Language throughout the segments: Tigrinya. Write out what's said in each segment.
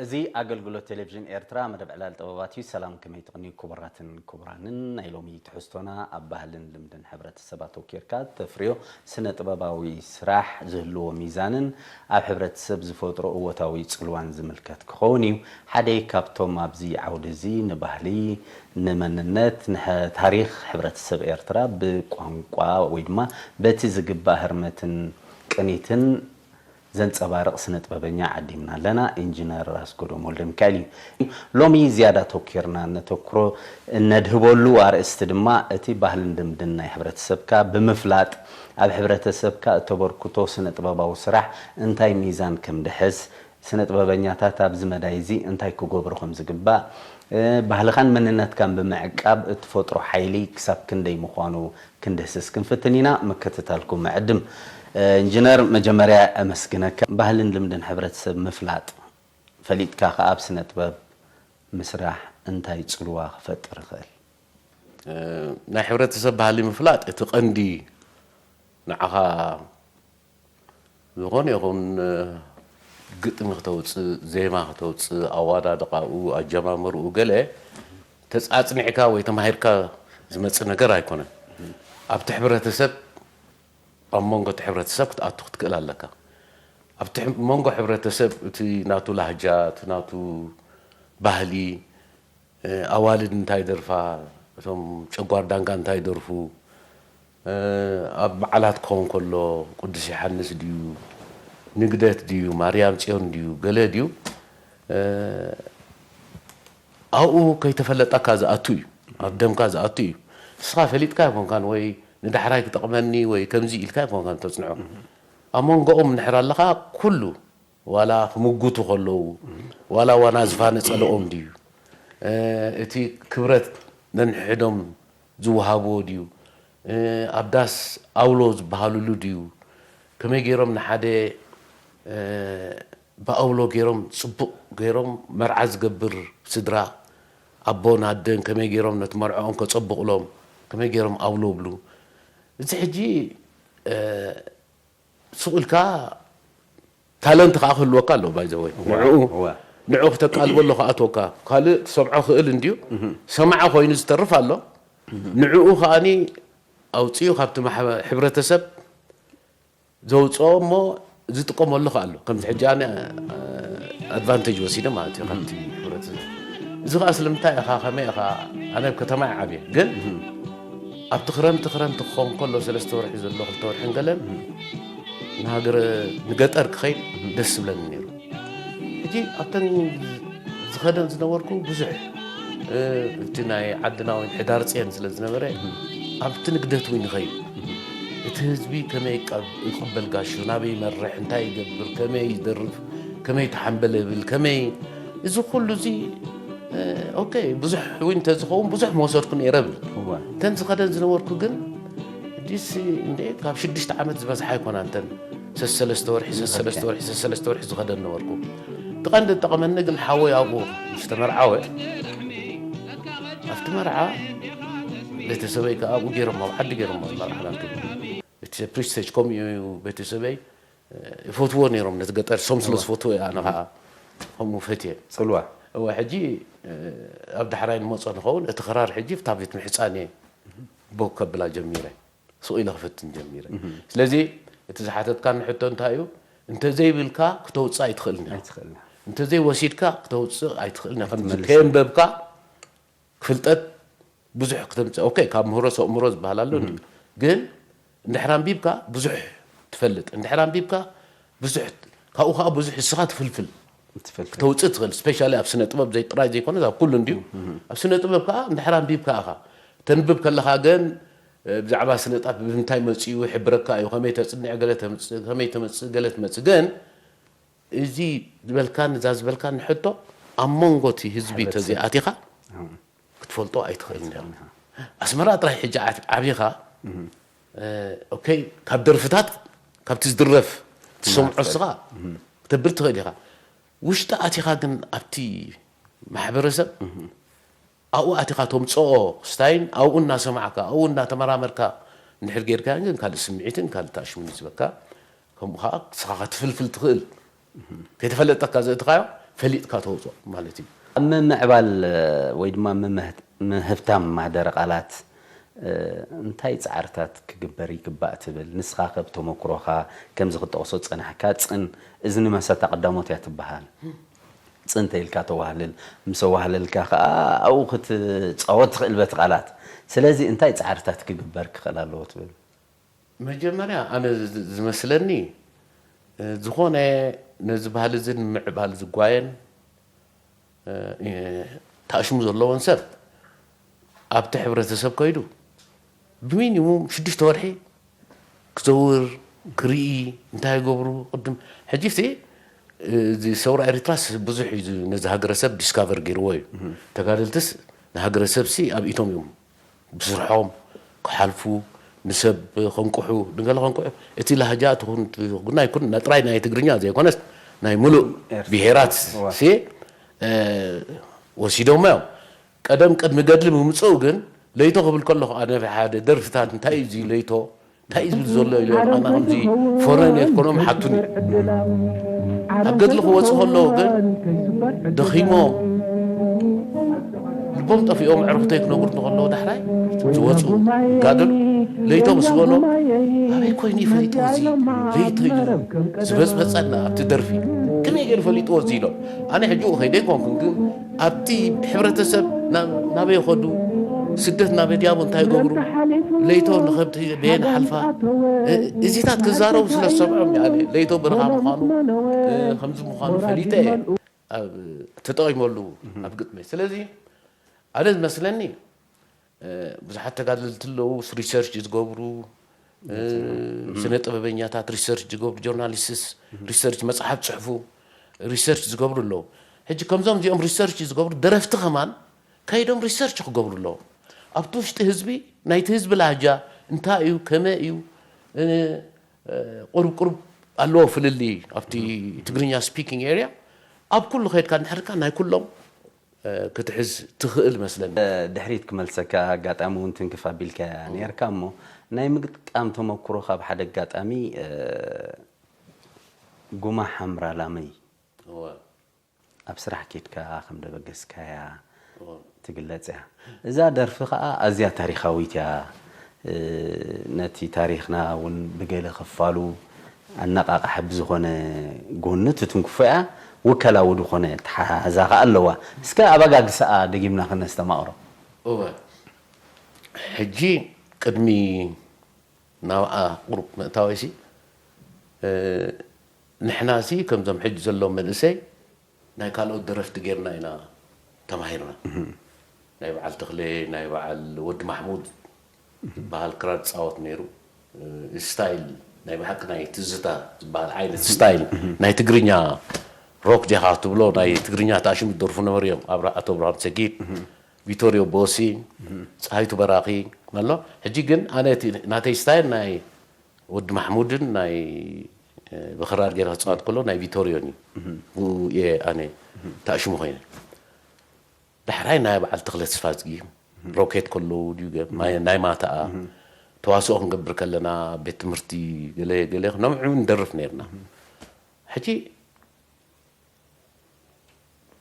እዚ ኣገልግሎት ቴሌቪዥን ኤርትራ መደብ ዕላል ጥበባት እዩ። ሰላም፣ ከመይ ትቕንዩ ክቡራትን ክቡራንን? ናይ ሎሚ ትሕዝቶና ኣብ ባህልን ልምድን ሕብረተሰብ ኣተውኪርካ ተፍርዮ ስነ ጥበባዊ ስራሕ ዝህልዎ ሚዛንን ኣብ ሕብረተሰብ ዝፈጥሮ እወታዊ ጽልዋን ዝምልከት ክኸውን እዩ። ሓደ ካብቶም ኣብዚ ዓውዲ እዚ ንባህሊ፣ ንመንነት፣ ንታሪኽ ሕብረተሰብ ኤርትራ ብቋንቋ ወይ ድማ በቲ ዝግባእ ህርመትን ቅኒትን ዘንጸባርቕ ስነ ጥበበኛ ዓዲምና ኣለና። ኢንጂነር ኣስጎዶም ወልደሚካኤል እዩ። ሎሚ ዝያዳ ተኪርና ነተኩሮ እነድህበሉ ኣርእስቲ ድማ እቲ ባህልን ልምድን ናይ ሕብረተሰብካ ብምፍላጥ ኣብ ሕብረተሰብካ እተበርክቶ ስነ ጥበባዊ ስራሕ እንታይ ሚዛን ከም ድሕዝ፣ ስነ ጥበበኛታት ኣብዚ መዳይ እዚ እንታይ ክገብሩ ከም ዝግባእ፣ እ፣ ባህልኻን መንነትካን ብምዕቃብ እትፈጥሮ ሓይሊ ክሳብ ክንደይ ምዃኑ ክንድህስስ ክንፍትን ኢና። ምክትታልኩም እዕድም። እ፣ ኢንጂነር፣ መጀመርያ ኣመስግነካ። ባህልን ልምድን ሕብረተሰብ ምፍላጥ፣ ፈሊጥካ ከኣ ኣብ ስነ ጥበብ ምስራሕ እንታይ ጽልዋ ክፈጥር ይኽእል? እ፣ ናይ ሕብረተሰብ ባህሊ ምፍላጥ እቲ ቀንዲ ንዓኻ ዝኾነ ይኹን፣ እ፣ ግጥሚ ክተውጽእ፣ ዜማ ክተውጽእ፣ ኣወዳድቃኡ፣ ኣጀማምርኡ ገለ ተጻጽኒዕካ ወይ ተማሂርካ ዝመጽእ ነገር ኣይኮነን። ኣብቲ ሕብረተሰብ፣ ኣብ መንጎ እቲ ሕብረተሰብ ክትኣቱ ክትክእል ኣለካ። ኣብቲ ሕ-፣ መንጎ ሕብረተሰብ እቲ ናቱ ላህጃ፣ እቲ ናቱ ባህሊ፣ እ፣ ኣዋልድ እንታይ ደርፋ፣ እቶም ጨጓር ዳንጋ እንታይ ደርፉ፣ እ፣ ኣብ በዓላት ክኸውን ከሎ ቅዱስ ዮሃንስ ድዩ፣ ንግደት ድዩ፣ ማርያም ጽዮን ድዩ፣ ገለ ድዩ፣ እ፣ ኣብኡ ከይተፈለጠካ ዝኣቱ እዩ፣ ኣብ ደምካ ዝኣቱ እዩ። ንስኻ ፈሊጥካ ኣይኮንካን ወይ ንዳሕራይ ክጠቕመኒ ወይ ከምዚ ኢልካ ኣይኮንካን ተጽንዖ። ኣብ መንጎኦም እንድሕር ኣለኻ ኩሉ ዋላ ክምጉቱ ከለዉ፣ ዋላ ዋና ዝፋነጸለኦም ድዩ? እ፣ እቲ ክብረት ነንሕዶም ዝወሃብዎ ድዩ? እ፣ ኣብ ዳስ ኣውሎ ዝበሃሉሉ ድዩ? ከመይ ገይሮም ንሓደ፣ እ፣ ብኣውሎ ገይሮም፣ ጽቡቕ ገይሮም መርዓ ዝገብር ስድራ፣ ኣቦን ኣደን ከመይ ገይሮም ነቲ መርዕኦም ከጸብቑሎም፣ ከመይ ገይሮም ኣውሎ ብሉ? እዚ ሕጂ፣ እ፣ ሱቕ ኢልካ ታለንት ከኣ ክህልወካ ኣለዎ፣ ባይ ዘ ወይ። እዋ፣ ንዕኡ፣ እዋ። ንዕኡ ክተቃልበሎ ክኣትወካ። ካልእ ትሰምዖ ክእል እንድዩ። እህ። ሰማዒ ኮይኑ ዝተርፍ ኣሎ። እህ። ንዕኡ ከኣኒ ኣውጺኡ ካብቲ ማሕበ-፣ ሕብረተሰብ ዘውጽኦ እሞ ዝጥቀመሉ ከኣ ኣሎ። ከምዚ ሕጂ ኣነ፣ እ፣ ኣድቫንቴጅ ወሲደ ማለት እዩ ካብቲ እህ። ሕብረተሰብ። እዚ ከኣ ስለምንታይ ኢኻ፣ ከመይ ኢኻ፣ ኣነ ኣብ ከተማ እየ ዓብየ። ግን እህ። ኣብቲ ክረምቲ፣ ክረምቲ ክኸውን ከሎ ሰለስተ ወርሒ ዘሎ፣ ክልተ ወርሕን ገለን፣ እህ። ንሃገረ-፣ ንገጠር ክኸይድ እህ። ደስ ዝብለኒ ነይሩ። ሕጂ ኣብተን ዝኸደን ዝነበርኩ ብዙሕ፣ እ፣ እቲ ናይ ዓድና እውን ሕዳር ጽዮን ስለ ዝነበረ፣ እህ። ኣብቲ ንግደት እውን ይኸይድ። እህ። እቲ ህዝቢ ከመይ ይቀብ-፣ ይቕበል ጋሹ፣ ናበይ ይመርሕ፣ እንታይ ይገብር፣ ከመይ ይደርፍ፣ ከመይ ተሓምበለ ይብል፣ ከመይ፣ እዚ ኩሉ እዚ፣ እ፣ ኦኬ፣ ብዙሕ እውን እንተዝኸውን ብዙሕ መወሰድኩ ነይረ ብል። እዋ። እተን ዝኸደን ዝነበርኩ ግን፣ ዲሲ እንዴ፣ ካብ ሽዱሽተ ዓመት ዝበዝሓ ኣይኮና እንተን ሰሰለስተ ወርሒ፣ ሰሰለስተ ወርሒ፣ ሰሰለስተ ወርሒ ዝኸደን ነበርኩ። እቲ ቀንዲ ዝጠቐመኒ ግን ሓወይ ኣብኡ ምስ ተመርዓወ፣ ኣብቲ መርዓ ቤተሰበይ ከኣ ኣብኡ ገይሮም፣ ኣብ ዓዲ ገይሮም መርዓ ናቱ። እቲ ፕሪስቴጅ ከምኡ እዩ ቤተሰበይ፣ እ፣ ይፈትዎ ነይሮም ነቲ ገጠር፣ ሶም ስለ እዋ። ዝፈትዎ እያ፣ ኣነ ኸዓ ከምኡ ፈትየ። ጽልዋ። እወ፣ ሕጂ፣ እ፣ ኣብ ዳሕራይ ንመጾ ንኸውን፣ እቲ ክራር ሕጂ ብታ ቤት ምሕጻን እየ ቦክ ከብላ ጀሚረ። ስቕ ኢለ ክፈትን ጀሚረ። እህ። ስለዚ፣ እቲ ዝሓተትካኒ ሕቶ እንታይ እዩ? እንተዘይብልካ ክተውጽእ ኣይትኽእልን ኢኻ። ኣይትኽእልን ኢኻ። እንተዘይወሲድካ ክተውጽእ ኣይትኽእልን ኢኻ። ከምዚ ኣይትመልስን። ከየንበብካ ፍልጠት ብዙሕ ክተምጽእ፣ ኦኬ፣ ካብ ምህሮ ሰብ ምህሮ ዝበሃል ኣሎ፣ እህ። እንድዩ። ግን እንድሕር ኣንቢብካ ብዙሕ ትፈልጥ። እንድሕር ኣንቢብካ ብዙሕ፣ ካብኡ ከኣ ብዙሕ ንስኻ ትፍልፍል። ትፍልፍል። ክተውጽእ ትኽእል። ስፔሻሊ ኣብ ስነ ጥበብ ዘይ-፣ ጥራይ ዘይኮነስ ኣብ ኩሉ እንድዩ። እህ። ኣብ ስነ ጥበብ ከኣ እንድሕር ኣንቢብካ ኢኻ። ተንብብ ከለኻ ግን፣ እ፣ ብዛዕባ ስነ ጥበብ ብምንታይ መጺኡ ይሕብረካ እዩ። ከመይ ተጽንዕ፣ ገለ ተምጽእ፣ ከመይ ተመጽእ፣ ገለ ትመጽእ። ግን እዚ ዝበልካኒ፣ እዛ ዝበልካኒ ሕቶ ኣብ መንጎ እቲ ህዝቢ ሕብረተሰብ። ተዘይኣቲኻ እም። ክትፈልጦ ኣይትኽእልን ኢኻ። ኣይትኽእልን ኢኻ። ኣስመራ ጥራይ ሕጂ ዓብ-፣ ዓቢኻ፣ እም። እ፣ ኦኬ፣ ካብ ደርፍታት፣ ካብቲ ዝድረፍ ትሰምዖ ትማርጸ። እስኻ እም። ክተብል ትኽእል ኢኻ። ውሽጢ ኣቲኻ ግን ኣብቲ ማሕበረሰብ እም። ኣብኡ ኣቲኻ ተምጽኦ ክስታይን ኣብኡ እናሰማዕካ፣ ኣብኡ እናተመራመርካ እንድሕር ጌርካዮን ግን ካልእ ስምዒትን ካልእ ታሽምን እዩ ዝበካ። ከምኡ ኸዓ ንስኻ ክትፍልፍል ትኽእል። ከይተፈለጠካ ዘእትኻዮ፣ ፈሊጥካ ተውፅኦ ማለት እዩ። ኣብ ምምዕባል ወይ ድማ ምህብታም ማህደረ ቃላት እንታይ ፃዕርታት ክግበር ይግባእ ትብል? ንስኻ ከብ ተመክሮኻ ከምዚ ክጠቕሶ ዝፀናሕካ ፅን እዝኒ መሰታ ቀዳሞት እያ ትበሃል። ፅን ተይልካ ተዋህልል፣ ምስ ኣዋህለልካ ከዓ ኣብኡ ክትፃወት ትኽእል በቲ ቃላት። ስለዚ እንታይ ፃዕርታት ክግበር ክኽእል ኣለዎ ትብል? መጀመርያ ኣነ ዝመስለኒ ዝኾነ ነዚ ባህሊ እዚ ንምዕባል ዝጓየን ታእሽሙ ዘለዎን ሰብ ኣብቲ ሕብረተሰብ ከይዱ ብሚኒሙም ሽዱሽተ ወርሒ ክዘውር ክርኢ እንታይ ይገብሩ ቅድም ሕጂ ሲ እዚ ሰውራ ኤሪትራስ ብዙሕ እዩ ነዚ ሃገረሰብ ዲስካቨር ገይርዎ እዩ። ተጋደልትስ ንሃገረሰብ ሲ ኣብኢቶም እዮም ብስርሖም ክሓልፉ ንሰብ ከንቅሑ ንገለ ከንቅሑ እቲ ላህጃ ትኹን ጉና ይኩን ጥራይ ናይ ትግርኛ ዘይኮነስ ናይ ሙሉእ ብሄራት ሲ ወሲዶሞ እዮም። ቀደም ቅድሚ ገድሊ ብምፅኡ ግን ለይቶ ክብል ከለኹ ኣነ ሓደ ደርፍታት እንታይ እዩ እዚ ለይቶ እንታይ እዩ ዝብል ዘሎ ኢለ ኣና ከምዚ ፎረን ኤኮኖሚ ሓቱኒ ኣብ ገድሊ ክወፁ ከለዉ ግን ደኺሞም ልቦም ጠፊኦም ዕርክተይ ክነግሩ እንተከለዉ ዳሕራይ ዝወፁ ጋደሉ ለይቶ ምስ በሎ ኣበይ ኮይኑ ይፈሊጥዎ እዚ ለይቶ ኢሉ ዝበፅበፀና ኣብቲ ደርፊ ከመይ ገይሩ ፈሊጥዎ እዚ ኢሎም ኣነ ሕጂ ከይደ ኣይኮንኩን ግን ኣብቲ ሕብረተሰብ ናበይ ይኸዱ ስደት ናበይ ድያቦ እንታይ ይገብሩ ለይቶ ንኸብቲ በየን ሓልፋ እዚታት ክዛረቡ ስለ ዝሰምዖም ለይቶ በረኻ ምዃኑ ከምዚ ምዃኑ ፈሊጠ እየ ተጠቒመሉ ኣብ ግጥመይ ስለዚ ኣነ ዝመስለኒ ብዙሓት ተጋደልቲ ኣለዉ ሪሰርች ዝገብሩ ስነ ጥበበኛታት ሪሰርች ዝገብሩ ጆርናሊስትስ ሪሰርች መፅሓፍ ፅሕፉ ሪሰርች ዝገብሩ ኣለዉ ሕጂ ከምዞም እዚኦም ሪሰርች ዝገብሩ ደረፍቲ ከማን ከይዶም ሪሰርች ክገብሩ ኣለዎም ኣብቲ ውሽጢ ህዝቢ ናይቲ ህዝቢ ላህጃ እንታይ እዩ ከመይ እዩ ቁሩብ ቁሩብ ኣለዎ ፍልልይ ኣብቲ ትግርኛ ስፒኪንግ ኤርያ ኣብ ኩሉ ከይድካ እንድሕርካ ናይ ኩሎም ክትሕዝ ትኽእል መስለኒ። ድሕሪት ክመልሰካ ኣጋጣሚ እውን ትንክፍ ኣቢልካ ነርካ እሞ ናይ ምግጥቃም ተመክሮ ካብ ሓደ ኣጋጣሚ ጉማ ሓምራ ላመይ ኣብ ስራሕ ኬድካ ከም ደበገስካያ ትግለጽ እያ። እዛ ደርፊ ከኣ ኣዝያ ታሪኻዊት እያ። ነቲ ታሪኽና እውን ብገለ ክፋሉ ኣነቓቓሒ ብዝኾነ ጎኒ ትትንክፎ እያ። ውከላዊ ዝኾነ ኣተሓሕዛ ከኣ ኣለዋ። እስከ ኣበጋግስኣ ደጊምና ክነስተማቕሮ። እወ ሕጂ ቅድሚ ናብኣ ቁሩብ ምእታወይሲ ንሕናሲ ከምዞም ሕጂ ዘለዉ መንእሰይ ናይ ካልኦት ደረፍቲ ጌርና ኢና ተማሂርና። ናይ በዓል ተኽሌ፣ ናይ በዓል ወዲ ማሕሙድ ዝበሃል ክራር ዝፃወት ነይሩ። ስታይል ናይ ብሓቂ ናይ ትዝታ ዝበሃል ዓይነት ስታይል ናይ ትግርኛ ሮክ ዲኻ ትብሎ ናይ ትግርኛ ተኣሽሙ ዝደርፉ ነበሩ እዮም። ኣቶ ኣብርሃም ሰጊድ፣ ቪቶሪዮ ቦሲ፣ ፀሃይቱ በራኺ ኣሎ። ሕጂ ግን ኣነ ናተይ ስታይል ናይ ወዲ ማሕሙድን ናይ ብኽራር ገይረ ክፃወት ከሎ ናይ ቪቶርዮን እዩ ብኡ እየ ኣነ ተኣሽሙ ኮይነ ዳሕራይ ናይ በዓል ተኽለ ተስፋዝጊ ሮኬት ከለዉ ድዩ ገ ናይ ማታኣ ተዋስኦ ክንገብር ከለና ቤት ትምህርቲ ገለ ገለ ነምዑ ንደርፍ ነርና ሕጂ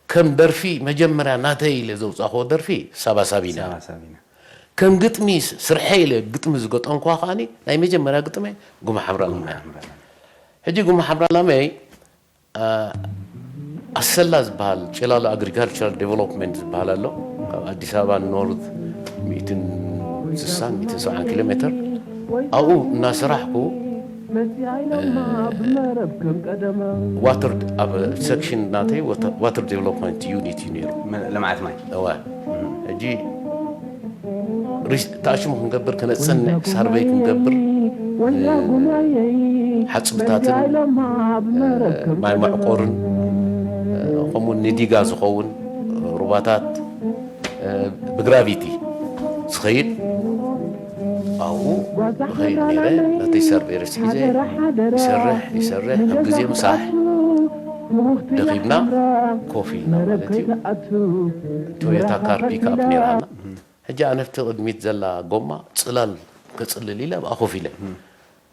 ከም ደርፊ መጀመርያ ናተይ ኢለ ዘውፃእክዎ ደርፊ ሳባ ሳቢና ሳባ ሳቢና ከም ግጥሚ ስርሐ ኢለ ግጥሚ ዝገጠምክዋ ከዓኒ ናይ መጀመርያ ግጥመይ ጉማ ሓምራ ጉማ ላመይ ሓምራ ሕጂ ጉማ ሓምራ ላመይ ኣሰላ ዝበሃል ጭላሎ ኣግሪካልቸራል ዴቨሎፕመንት ዝበሃል ኣሎ ካብ ኣዲስ ኣበባ ኖርት ሚእትን ስሳን ሚእትን ሰብዓን ኪሎ ሜትር ኣብኡ እናሰራሕኩ መዚኣ ኢሎማ ብመረብ ከም ቀደማ። ዋተር ኣብ ሰክሽን ናተይ ዋተር ዴቨሎፕመንት ዩኒት እዩ ነይሩ። ልምዓት ማይ። እወ። ሕጂ ሪስ- ተኣሽሙ ክንገብር ክነፅንዕ ሳርቨይ ክንገብር ወላ ጉማየይ ሓፅብታትን መዚኣ ኢሎማ ብመረብ ከም ማይ ቀደማ። መዕቆርን ከምኡ ንዲጋ ዝኸውን ሩባታት ብግራቪቲ ዝኸይድ ኣብኡ ብኸይድ ነይረ ነቲ ሰርቬርስ ሒዘ ይሰርሕ ይሰርሕ ኣብ ግዜ ምሳሕ ደኺምና ኮፍ ኢልና ማለት እዩ ቶዮታ ካር ፒክኣፕ ነይራና ሕጂ ኣነፍቲ ቅድሚት ዘላ ጎማ ፅላል ከፅልል ኢለ ኣብኣ ኮፍ ኢለ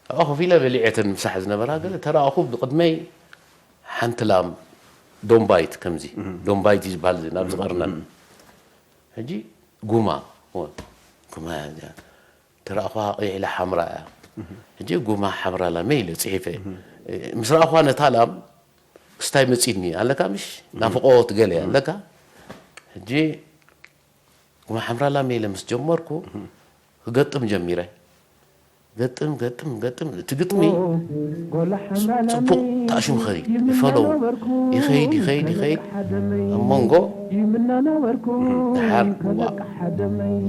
ኣብኣ ኮፍ ኢለ በሊዐተን ምሳሕ ዝነበራ ገለ ተረኣኹ ብቅድመይ ሓንቲ ላም ዶምባይት ከምዚ ዶምባይት እዩ ዝበሃል እዚ ናብዚ ቀርነን። ሕጂ ጉማ ጉማ እያ እዚኣ። ተረእኹዋ ቀይሕ ኢላ ሓምራ እያ። ሕጂ ጉማ ሓምራ ላመይ ኢለ ጽሒፈ። ምስ ረኣኹዋ ነታ ላም ክስታይ መጺኒ ኣለካ ምሽ ናፍቖት ገለ ኣለካ። ሕጂ ጉማ ሓምራ ላመይ ኢለ ምስ ጀመርኩ ክገጥም ጀሚረ። ገጥም ገጥም ገጥም እቲ ግጥሚ ጽቡቕ ተኣሽሙ ኸይድ ይፈለው ይኸይድ ይኸይድ ይኸይድ ኣብ መንጎ ድሓር ዋእ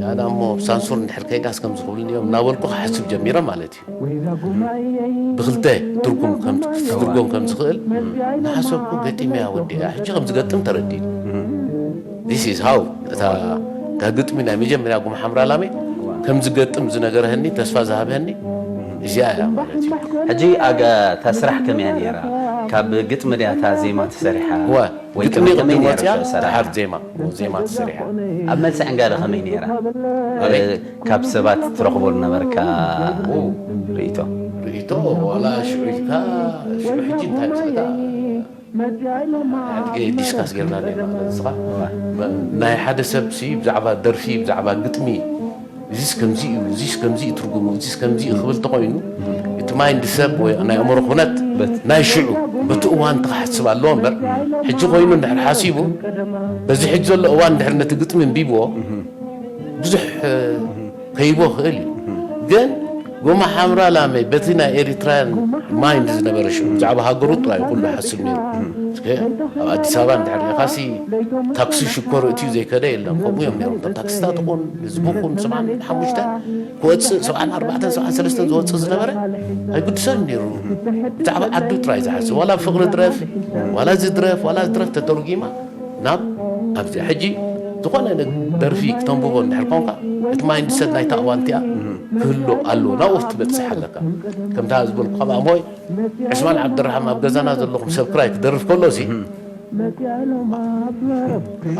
ያዳ እሞ ሳንሱር እንድሕር ከይዳስ ከምዚ ክብሉኒ እዮም እናበልኩ ክሓስብ ጀሚረ ማለት እዩ። ብኽልተ ትርጉም ከም ክትትርጎም ከም ዝኽእል እናሓሰብኩ ገጢመያ ወዲኣ ሕጂ ከም ዝገጥም ተረዲእኒ። This is how እታ እታ ግጥሚ ናይ መጀመርያ ጉም ሓምራ ላመይ ከም ዝገጥም ዝነገረህኒ ተስፋ ዝሃበህኒ እዚኣ እያ ማለት እዩ። ሕጂ ኣጋ እታ ስራሕ ከመይ እያ ነይራ? ካብ ግጥሚ ድያ እታ ዜማ ተሰሪሓ? እወ፣ ወይ ግጥሚ ከመይ ቅድም ነይራ ወፅያ እታ ኣሰራርሓ? ድሓር ዜማ ዜማ ተሰሪሓ። ኣብ መልሲ ዕንጋለ ከመይ ነይራ? ኣበይ? ካብ ሰባት ትረኽቦ ዝነበርካ ኦ። ርእይቶ? ርእይቶ ዋላ ሽዑ ኢልካ ሽዑ ሕጂ እንታይ ምስልካ ሓድገ ዲስካስ ጌርና ኔርና ንስኻ ናይ ሓደ ሰብ ሲ ብዛዕባ ደርፊ ብዛዕባ ግጥሚ እዚስ ከምዚ እዩ እዚስ ከምዚ እዩ ትርጉሙ እዚስ ከምዚ እዩ ክብል ተኮይኑ እቲ ማይንድ ሰብ ወይ ናይ ኣእምሮ ኩነት ናይ ሽዑ በቲ እዋን ተክሓስብ ኣለዎ እምበር ሕጂ ኮይኑ እንድሕር ሓሲቡ በዚ ሕጂ ዘሎ እዋን እንድሕር ነቲ ግጥሚ እንቢብዎ ብዙሕ ከይቦ ክእል እዩ ግን ጎማ ሓምራ ላመይ በቲ ናይ ኤሪትራያን ማይንድ ዝነበረ ሽዑ ብዛዕባ ሃገሩ ጥራይ ኩሉ ሓስብ ነይሩ እስከ ኣብ ኣዲስ ኣበባ እንድሕር ሪኢኻሲ ታክሲ ሽኮር እትዩ ዘይከደ የለን ከምኡ እዮም ነይሮም እቶም ታክሲታት ይኹን ህዝቢ ይኹን ሰብዓን ሓሙሽተ ክወፅእ ሰብዓን ኣርባዕተን ሰብዓን ሰለስተን ዝወፅእ ዝነበረ ኣይግድሶን ነይሩ ብዛዕባ ዓዱ ጥራይ ዝሓስብ ዋላ ፍቕሪ ድረፍ ዋላ እዚ ድረፍ ዋላ እዚ ድረፍ ተተርጒማ ናብ ኣብዚኣ ሕጂ ዝኾነ ደርፊ ክተንብቦ እንድሕር ኮንካ እቲ ማይንድሰት ናይታ እዋን እቲኣ ክህሎ ኣለዎ ናብኡ ክትበፅሕ ኣለካ ከምታ ዝበልኩ ካብ ኣሞይ ዕስማን ዓብደራሓም ኣብ ገዛና ዘለኹም ሰብክራይ ክደርፍ ከሎ ሲ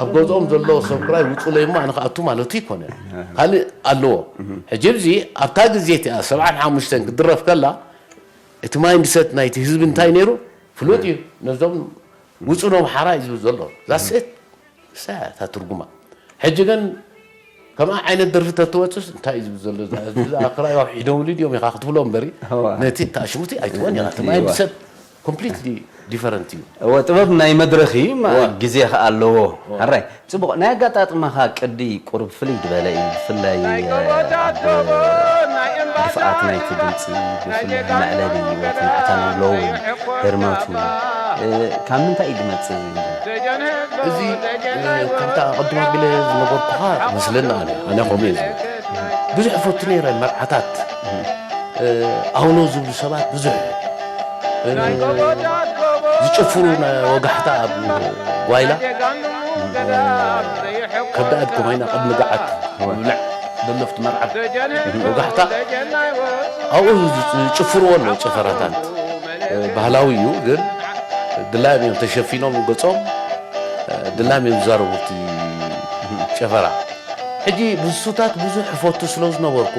ኣብ ገዝኦም ዘሎ ሰብክራይ ውፁለይ እሞ ኣነ ክኣቱ ማለቱ ይኮነ ካልእ ኣለዎ ሕጂ ብዚ ኣብታ ግዜ እቲኣ ሰብዓን ሓሙሽተን ክድረፍ ከላ እቲ ማይንድሰት ናይቲ ህዝቢ እንታይ ነይሩ ፍሉጥ እዩ ነዞም ውፁኖም ሓራ እዩ ዝብል ዘሎ ዛስት እሳ እታ ትርጉማ ሕጂ ግን ከምኣ ዓይነት ደርፊ ተትወፅስ እንታይ እዩ ዝብል ዘሎ ክራይ ኣውሒዶምሉ ድዮም ኢኻ ክትብሎ እምበሪ ነቲ ተኣሽሙቲ ኣይትወን ኢኻ እቲ ማይንድሰት ኮምፕሊትሊ ዲፈረንት እዩ እወ ጥበብ ናይ መድረኽ እዩ ማ- እወ። ግዜ ኸዓ ኣለዎ እወ። ሕራይ ፅቡቕ ናይ ኣጋጣጥማኻ ቅዲ ቁሩብ ፍልይ ዝበለ እዩ ብፍላይ ኣብ ድፍኣት ናይቲ ድምፂ ብፍላይ መዕለቢ ወይ ትንዕታ ንብሎ እውን ህርመቱ እ፣ ካብ ምንታይ እዩ ዝመፅእ እዚ እዚ እ፣ ከምታ ቅድም ኣቢለ ዝነበርኩኻ መስለና ኣነ ኣነ ከምኡ እየ ዝብል ብዙሕ ፈቱ ነይረ መርዓታት ኣውሎ ዝብሉ ሰባት ብዙሕ ዝጭፍሩ ወጋሕታ ኣብ ጓይላ ከብዳኣድ ኮይና ቅድሚ ገዓት ብልዕ ደለፍቲ መርዓት ወጋሕታ ኣብኡ ዝጭፍርዎ ኣሎ ጭፈራታት ባህላዊ እዩ ግን ድላዮም እዮም ተሸፊኖም ገጾም ድላዮም እዮም ዝዛረቡ እቲ ጨፈራ ሕጂ ብሱታት ብዙሕ እፈቱ ስለ ዝነበርኩ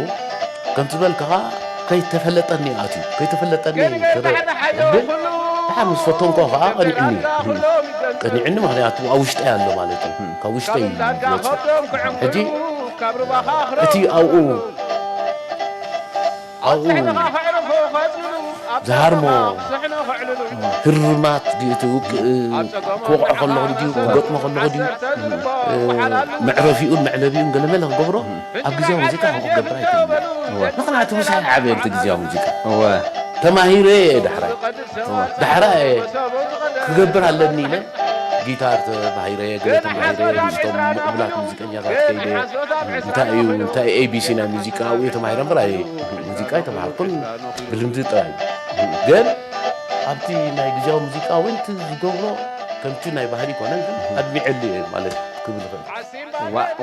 ከምቲ ዝበልካኻ ከይተፈለጠኒ ኣትዩ ከይተፈለጠኒ ብል ድሓር ምስ ፈተንኮ ከዓ ቀኒዕኒ እዩ ቀኒዕኒ ምክንያቱ ኣብ ውሽጠይ ኣሎ ማለት እዩ ካብ ውሽጠይ ይወፅእ ሕጂ እቲ ኣብኡ ኣብኡ ዝሃርሞ ህርማት ክወቕዖ ከለኹ ድዩ ክገጥሞ ከለኹ ድዩ መዕረፊኡን መዕለቢኡን ገለመለ ክገብሮ ኣብ ግዜያዊ ሙዚቃ ከምኡ ክገብር ኣይክእልን ምክንያቱ ምሳይ ዓብየ እቲ ግዜያዊ ሙዚቃ ተማሂረ እየ ዳሕራይ ዳሕራይ ክገብር ኣለኒ ኢለ ጊታር ተማሂረ ገለ ተማሂረ ምስቶም ምዕቡላት ሙዚቀኛታት ከይደ እንታይ እዩ እንታይ ኤቢሲ ናይ ሙዚቃ ኣብኡ ተማሂረ እምበር ኣይ ሙዚቃ ኣይተማሃርኩን ብልምዲ ጥራይ ግን ኣብቲ ናይ ግዜያዊ ሙዚቃ እውን እቲ ዝገብሮ ከምቲ ናይ ባህሊ ይኮነን ግን ኣድሚዐሉ እየ ማለት ክብል ይኽእል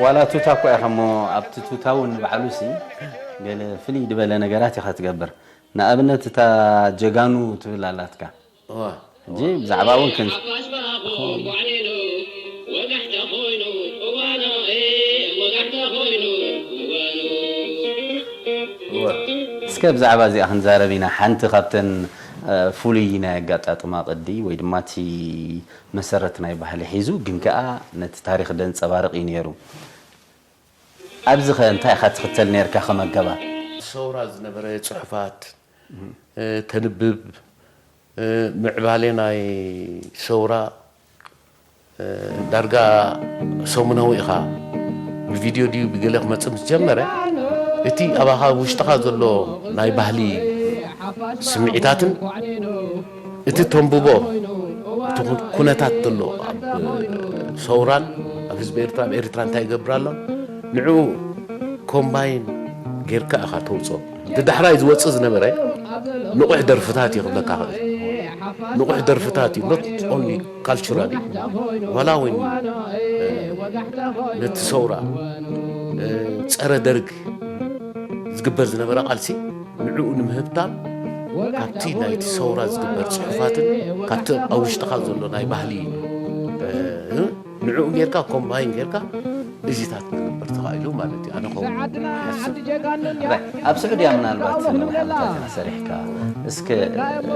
ዋላ ቱታ እኮ ኢኻ እሞ ኣብቲ ቱታ እውን ንባዕሉ ሲ ገለ ፍልይ ዝበለ ነገራት ኢኻ ትገብር ንኣብነት እታ ጀጋኑ ትብል ኣላትካ ሕጂ ብዛዕባ እውን ክን እስከ ብዛዕባ እዚኣ ክንዛረብ ኢና ሓንቲ ካብተን ፍሉይ ናይ ኣጋጣጥማ ቅዲ ወይ ድማ እቲ መሰረት ናይ ባህሊ ሒዙ ግን ከኣ ነቲ ታሪኽ ደንጸባርቕ እዩ ነይሩ። ኣብዚ ኸ እንታይ ኢኻ ትኽተል ነርካ ከም ኣገባብ? ሰውራ ዝነበረ ጽሑፋት ተንብብ፣ ምዕባሌ ናይ ሰውራ ዳርጋ ሰሙናዊ ኢኻ ብቪድዮ ድዩ ብገለ ክመጽእ ምስ ጀመረ እቲ ኣባኻ ውሽጥኻ ዘሎ ናይ ባህሊ ስምዒታትን እቲ ተንብቦ እቲ ኩነታት ዘሎ ኣብ ሰውራን ኣብ ህዝቢ ኤርትራ ኣብ ኤርትራ እንታይ ይገብር ኣሎ ንዑ ኮምባይን ጌርካ ኢኻ ተውፅኦ። እቲ ዳሕራይ ዝወፅእ ዝነበረ ንቑሕ ደርፍታት እዩ ክብለካ ክእል። ንቑሕ ደርፍታት እዩ not only culturally ዋላ እውን ነቲ ሰውራ ጸረ ደርግ ዝግበር ዝነበረ ቃልሲ ንዕኡ ንምህብታም ካብቲ ናይቲ ሰውራ ዝግበር ጽሑፋትን ካብቲ ኣብ ውሽጥኻ ዘሎ ናይ ባህሊ ንዕኡ ጌርካ ኮምባይን ጌርካ እዚታት ክግበር ተኻኢሉ ማለት እዩ ኣነ ከምኡ ሓስብ ኣብ ስዑድያ ምናልባት ነዊሕ ዓመታት ኢኻ ሰሪሕካ እስከ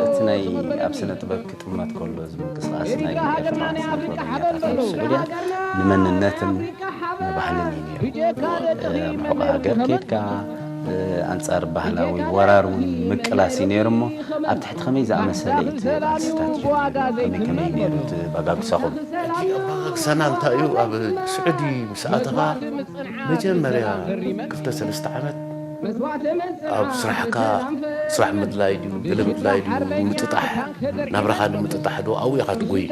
እቲ ናይ ኣብ ስነ ጥበብ ክጥመት ከሎ እዚ ምንቅስቃስ ናይ ኤርትራውያን ስነ ጥበበኛታት ኣብ ስዑድያ ንመንነትን ንባህልን እዩ ነይሩ ርሑቕ ሃገር ኬድካ ኣንጻር ባህላዊ ወራር እውን ምቅላስ እዩ ነይሩ እሞ ኣብ ትሕቲ ከመይ ዝኣመሰለ እዩ እቲ ቃልስታት ጀሚሩ ከመይ ከመይ ነይሩ እቲ ባጋግሳኹም ኣባጋግሳና እንታይ እዩ ኣብ ስዑዲ ምስ ኣተኻ መጀመርያ ክልተ ሰለስተ ዓመት ኣብ ስራሕካ ስራሕ ምድላይ ድዩ ገለ ምድላይ ድዩ ንምጥጣሕ ናብራኻ ንምጥጣሕ ዶ ኣብኡ ኢኻ ትጎይ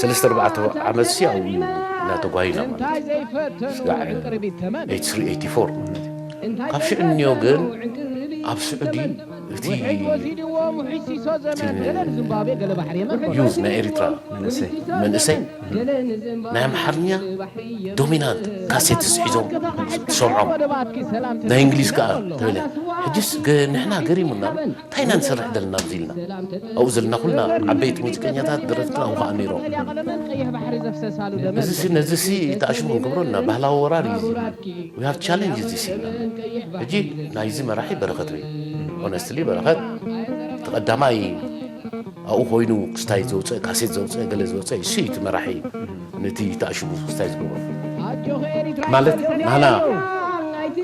ሰለስተ ኣርባዕተ ዓመት ሲ ኣብኡ እዩ እናተጓይና ማለት እዩ ስጋዕ ኤይትስሪ ኤይቲ ፎር ካብ ሽዑ እኒኦ ግን ኣብ ስዑዲ እቲ ዩዝ ናይ ኤሪትራ መንእሰይ ናይ ኣምሓርኛ ዶሚናንት ካሴትስ ሒዞም ትሰምዖም ናይ እንግሊዝ ከዓ ተበለ ሕጅስ ንሕና ገሪሙና እንታይ ኢና ንሰርሕ ዘለና ኣብዚ ኢልና ኣብኡ ዘለና ኩልና ዓበይቲ ሙዚቀኛታት ደረፍትና ኣብኡ ከዓ ነይሮም እዚ ነዚ ሲ ተኣሽሙ ክንገብሮ እና ባህላዊ ወራር እዩ we have challenge this ኢልና ሕጂ ናይዚ መራሒ በረኸት ወይ honestly በረኸት ተቐዳማይ ኣብኡ ኮይኑ ክስታይ ዘውፅእ ካሴት ዘውፅእ ገለ ዘውፅእ እሱ እቲ መራሒ ነቲ ተኣሽሙ ክስታይ ዝገበሩ ማለት ናና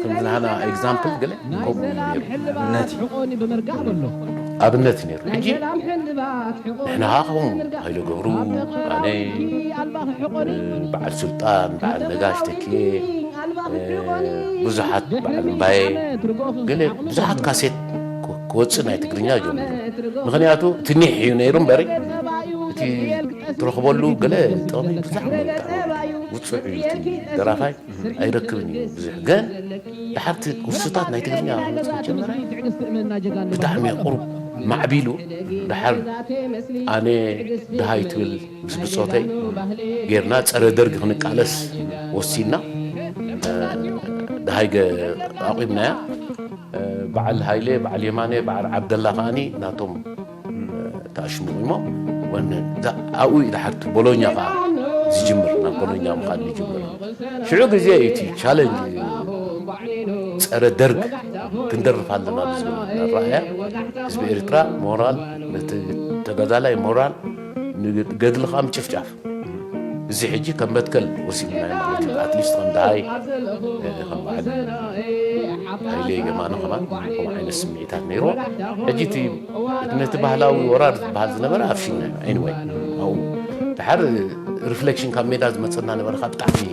ከምዚ ናና ኤግዛምፕል ገለ ከምኡ ነቲ ኣብነት ነይሩ ሕጂ ንሕና ከዓ ከምኡ ሃይለ ገብሩ ኣነ በዓል ስልጣን በዓል ነጋሽ ተኪኤ ብዙሓት በዓል እምባየ ገለ ብዙሓት ካሴት ክወፅእ ናይ ትግርኛ ጀምሩ ምክንያቱ እቲ ኒሕ እዩ ነይሩ እምበሪ እቲ ትረኽበሉ ገለ ጥቕሚ ብዛዕባ ውፅዕ እዩ ደራፋይ ኣይረክብን እዩ ብዙሕ ግን ድሓርቲ ኩርሱታት ናይ ትግርኛ ክመፅእ ጀመረ ብጣዕሚ ቁሩብ ማዕቢሉ ድሓር ኣነ ድሃይ ትብል ምስ ብፆተይ ጌርና ፀረ ደርግ ክንቃለስ ወሲና ድሃይ ኣቂምናያ በዓል ሃይለ በዓል የማነ በዓል ዓብደላ ከዓኒ ናቶም ተኣሽሙ እሞ ወነ ኣብኡ እዩ ድሓርቲ ቦሎኛ ከዓ ዝጅምር ናብ ቦሎኛ ምኻድ ዝጅምር ሽዑ ግዜ እቲ ቻለንጅ ፀረ ደርግ ክንደርፍ ኣለና ብዝብል ኣረኣያ ህዝቢ ኤርትራ ሞራል ነቲ ተጋዳላይ ሞራል ንገድሊ ከዓ ምጭፍጫፍ እዚ ሕጂ ከም መትከል ወሲድናዮ ማለት እዩ ኣትሊስት ከም ድሃይ ከም በዓል ሃይለ የማነ ከማን ከምኡ ዓይነት ስምዒታት ነይርዎ ሕጂ እቲ ነቲ ባህላዊ ወራር ዝበሃል ዝነበረ ኣፍሽናዮ anyway ኣብኡ ድሓር ሪፍሌክሽን ካብ ሜዳ ዝመፀና ነበረ ካብ ብጣዕሚ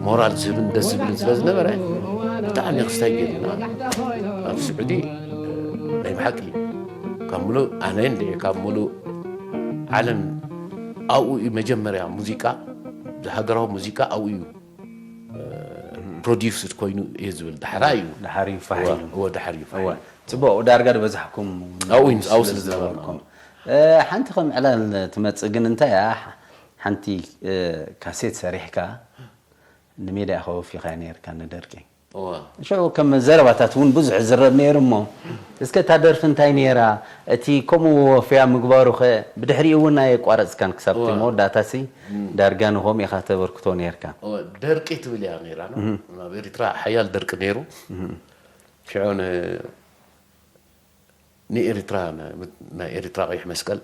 ሞራል ዝህብን ደስ ዝብልን ስለ ዝነበረ ብጣዕሚ ክስታይ ገይርና ኣብ ስዑዲ ናይ ብሓቂ ካብ ሙሉእ ኣነ እንድዒ ካብ ሙሉእ ዓለም ኣብኡ እዩ መጀመርያ ሙዚቃ ሃገራዊ ሙዚቃ ኣብኡ እዩ ፕሮዲውስድ ኮይኑ እየ ዝብል ዳሕራ እዩ ድሓር እዩ ፋሕ ኢሉ እወ ድሓር እዩ ፋሕ እወ ኢሉ። ጽቡቕ ዳርጋ ዝበዛሕኩም ኣብኡ እዩ ኣብኡ ስለ ስለ ዝነበርኩም ዝነበርኩም። እ፣ ሓንቲ ከም ዕላል ትመጽእ ግን እንታይ እያ ሓንቲ እ፣ ካሴት ሰሪሕካ ንሜዳ ኢኻ ወፊኻያ ነይርካ ንደርቂ እወ ሽዑ ከም ዘረባታት እውን ብዙሕ ዝረብ ነይሩ እሞ እስከ እታ ደርፊ እንታይ ነይራ እቲ ከምኡ ወፍያ ምግባሩ ኸ ብድሕሪኡ እውን ኣየቋረፅካን ክሳብ እቲ እወ መወዳእታ ሲ እም። ዳርጋ ንኸም ኢኻ ተበርክቶ ነይርካ እወ ደርቂ ትብል እያ ነይራ ነው እም። ኣብ ኤርትራ ሓያል ደርቂ ነይሩ እም። ሽዑ ን- ንኤርትራ ናይ ኤርትራ ቀይሕ መስቀል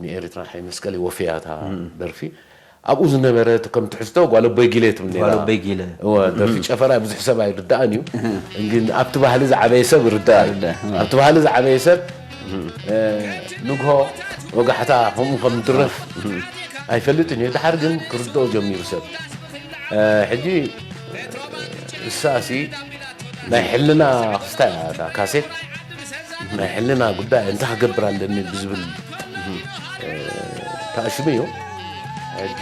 ንኤርትራ ቀይሕ መስቀል ይወፍያ እታ ደርፊ። ኣብኡ ዝነበረ እቲ ከም ትሕዝቶ ጓል ኣቦይ ጊለ ትብል ነይራ። ጓል ኣቦይ ጊለ። እወ፣ ደርፊ ጨፈራ ብዙሕ ሰብ ኣይርዳእን እዩ። ግን ኣብቲ ባህሊ ዝዓበየ ሰብ ይርዳእ እዩ። ይርዳእ፣ እወ። ኣብቲ ባህሊ ዝዓበየ ሰብ እ፣ ንግሆ ወጋሕታ ከምኡ ከም ድረፍ ኣይፈልጥን እዩ። ድሓር ግን ክርድኦ ጀሚሩ ሰብ። እ፣ ሕጂ እሳሲ ናይ ሕልና ክስታ እያ እታ ካሴት። ናይ ሕልና ጉዳይ እንታይ ክገብር ኣለኒ ብዝብል እ፣ ተኣሽሙ እዩ። ሕጂ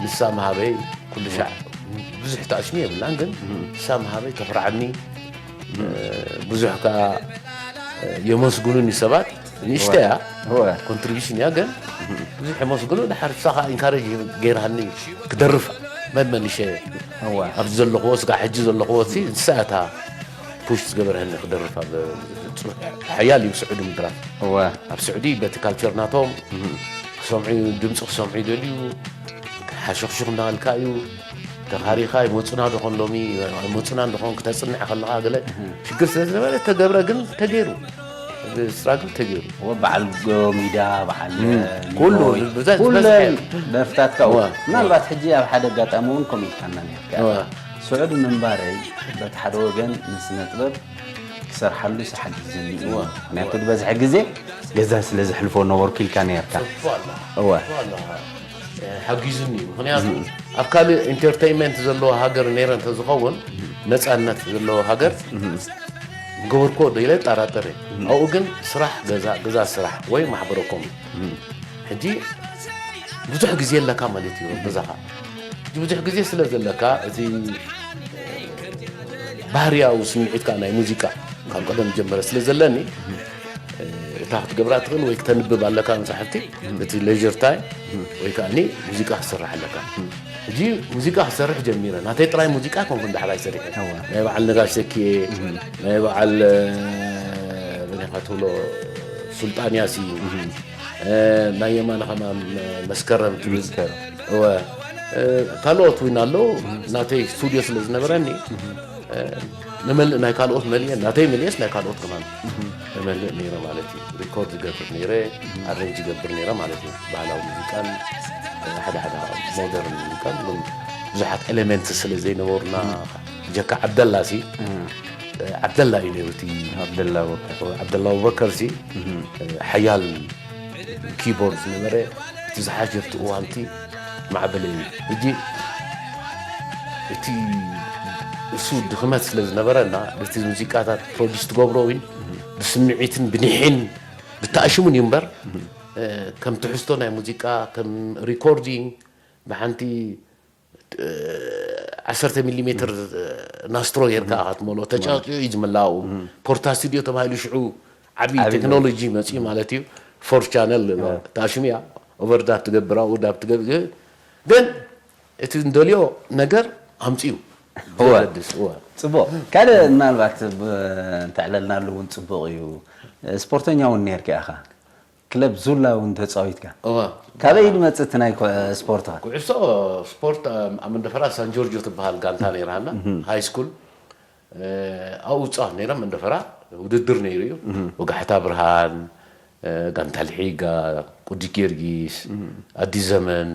ንሳ መሃበይ ኩሉ ሻዕ ብዙሕ ተኣሽሙ የብላን፣ ግን ንሳ መሃበይ ተፍርዓኒ። እ፣ ብዙሕ ከዓ እ፣ የመስግኑኒ ሰባት። ንእሽተይ እያ፣ እወ። ኮንትሪቢሽን እያ፣ ግን ብዙሕ የመስግኑ። ድሓር ንሳ ከዓ ኢንካሬጅ ገይርሃኒ ክደርፍ መመንሸ እወ። ኣብዚ ዘለኽዎ ስጋ ሕጂ ዘለኽዎ ሲ ንሳ እታ ፑሽ ዝገበረኒ ክደርፍ ኣብ ጽኑሕ ሓያል እዩ ስዑዲ ምድራፍ። እወ። ኣብ ስዑዲ በቲ ካልቸር ናቶም ክሰምዑ ድምፂ ክሰምዑ ይደልዩ። ሓሸኽሹኽ እንዳበልካ እዩ ተኻሪኻ። ይመፁና ዶኾን ሎሚ? ይመፁና እንደኾን ክተፅንዕ ከለኻ ገለ ሽግር ስለ ዝነበረ ተገብረ፣ ግን ተገይሩ፣ ስትራግል ተገይሩ። እወ፣ በዓል ጎ ሚዳ፣ በዓል ኩሉ ሚሞይ፣ ብዛ- ኩለን ዝበዝሐ ደርፍታትካ እወ። እወ። ምናልባት ሕጂ ኣብ ሓደ ኣጋጣሚ እውን ከምኡ ኢልካና ነርካ። እወ። ስዑዲ ምንባረይ በቲ ሓደ ወገን ንስነ ጥበብ ክሰርሓሉ ዝሓግዝኒ እዩ። እወ። ምክንያቱ ዝበዝሐ ግዜ ገዛ ስለ ዘሕልፎ ነበርኩ ኢልካ ነርካ። ጽቡቕ ኣለኻ። እወ። ጽቡቕ ኣለኻ። እ፣ ሓጊዙኒ እዩ። ምኽንያቱ ኣብ ካልእ ኢንተርቴይንመንት ዘለዎ ሃገር ነይረ እንተዝኸውን፣ ነጻነት ዘለዎ ሃገር ምገበርክዎ ዶ ኢለ እጠራጠር እየ። ኣብኡ ግን ስራሕ ገዛ፣ ገዛ ስራሕ ወይ ማሕበረኮም። ሕጂ ብዙሕ ግዜ ኣለካ ማለት እዩ ገዛኻ። ሕጂ ብዙሕ ግዜ ስለ ዘለካ እቲ ባህርያዊ ስምዒትካ ናይ ሙዚቃ ካብ ቀደም ጀመረ ስለ ዘለኒ፣ እታ ክትገብራ ትኽእል ወይ ክተንብብ ኣለካ መጻሕፍቲ፣ እቲ ሌዥር ታይም ወይ ከኣኒ ሙዚቃ ክትሰርሕ ኣለካ። ሕጂ ሙዚቃ ክሰርሕ ጀሚረ። ናተይ ጥራይ ሙዚቃ ኮንኩ ዳሕራይ ሰሪሐ። እወ። ናይ በዓል ነጋሽ ተኪኤ፣ ናይ በዓል፣ እ፣ በኒኻ ትብሎ ሱልጣን ያሲን፣ እ፣ ናይ የማነ ከማን መስከረም ትብል። መስከረም። እወ። እ፣ ካልኦት እውን ኣለዉ። ናተይ ስቱድዮ ስለ ዝነበረኒ፣ እ፣ ንመልእ ናይ ካልኦት መሊኤ፣ ናተይ መሊኤስ ናይ ካልኦት ከማን እመልእ ነይረ ማለት እዩ። ሪኮርድ ይገብር ነይረ፣ ኣሬንጅ ይገብር ነይረ ማለት እዩ። ባህላዊ ሙዚቃን፣ እ፣ ሓደ ሓደ ሞደርን ሙዚቃን፣ ግን ብዙሓት ኤሌመንት ስለ ዘይነበሩና፣ ጀካ ዓብደላ ሲ፣ እ፣ ዓብደላ እዩ ነይሩ እቲ ዓብደላ ወከር። ዓብደላ ኣቡበከር ሲ፣ እ፣ ሓያል ኪቦርድ ዝነበረ፣ እቲ ዝሓሸ ኣብቲ እዋንቲ ማዕበለ እዩ። ሕጂ እቲ እሱ ድኽመት ስለ ዝነበረና፣ በቲ ሙዚቃታት ፕሮዲስ ትገብሮ እውን ብስምዒትን ብኒሕን ብተኣሽሙን እዩ እምበር፣ እ፣ ከም ትሕዝቶ ናይ ሙዚቃ፣ ከም ሪኮርዲንግ ብሓንቲ እ፣ ዓሰርተ ሚሊ ሜትር ናስትሮ ጌርካ ኢኻ ትመልኦ። ተጫጭዩ እዩ ዝምላእ ኣብኡ። ፖርታ ስቱድዮ ተባሂሉ ሽዑ ዓብዪ ዓብዪ ቴክኖሎጂ መፅዩ ማለት እዩ። ፎር ቻነል ተኣሽሙ እያ። ኦቨርዳብ ትገብር ኣብኡ፣ ዳብ ትገብር። ግን እቲ እንደልዮ ነገር ኣምፅኡ። እወ። ዘገድስ፣ እወ። ጽቡቕ። ካልእ ምናልባት ብ-፣ እንተዕለልናሉ እውን ጽቡቕ እዩ። ስፖርተኛ እውን ነርካ ኢኻ። ክለብ ዙላ እውን ተጻዊትካ። እወ። ካበይ ድመጽእ እቲ ናይ ኮ-፣ ስፖርትኻ? ኩዕሶ ስፖርት ኣብ መንደፈራ ሳን ጆርጆ ትበሃል ጋንታ ነይራና፣ ሃይ ስኩል። እ፣ ኣብኡ እጻወት ነይረ። መንደፈራ ውድድር ነይሩ እዩ። ወጋሕታ ብርሃን፣ እ፣ ጋንታ ልሒጋ፣ ቅዱስ ጊዮርጊስ፣ ኣዲስ ዘመን